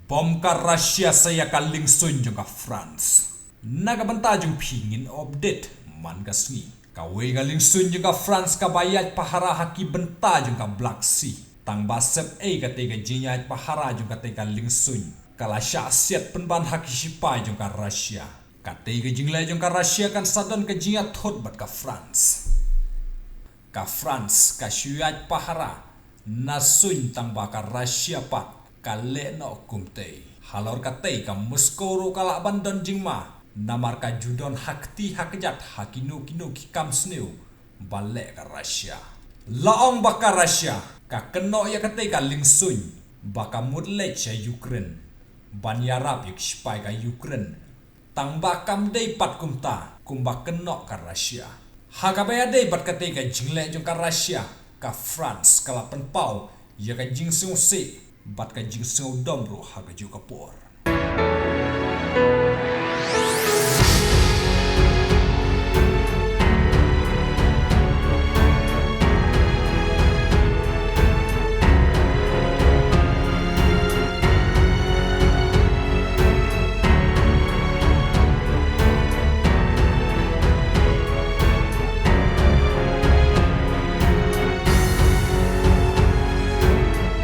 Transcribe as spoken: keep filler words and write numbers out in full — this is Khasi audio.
Bom ka Russia sa ïa ka liengsuiñ jong ka France. Na ka bynta jong phi ngin update man ka sngi. Kawei ka liengsuiñ jong ka France kaba ïaid pahara ha ki bynta jong ka Black Sea. Tang ba sep ei katei ka jingïaid pahara jong katei ka liengsuiñ, ka la shah siat pynban ha ki shipai jong ka Russia. Katei ka jingleh jong ka Russia kan sa don ka jingïathut bad ka France. Ka France ka shu ïaid pahara na suiñ tang ba ka Russia pat ka leh noh kumtei. Halor katei ka Moscow ruh ka lah ban don jingma namar ka ju don ha kti ha kjat ha kino kino ki kam sniew ba leh ka Russia. La ong ba ka Russia ka kynnoh ïa katei ka liengsuiñ ba ka mut leit sha Ukraine ban ïarap ïa ki shipai ka Ukraine, tang ba kam dei pat kumta kumba kynnoh ka Russia. Ha kaba ïadei bad katei ka jingleh jong ka Russia, ka France ka la pynpaw ïa ka jingsngewsih bad ka jingsngewdom ruh ha kajuh ka por.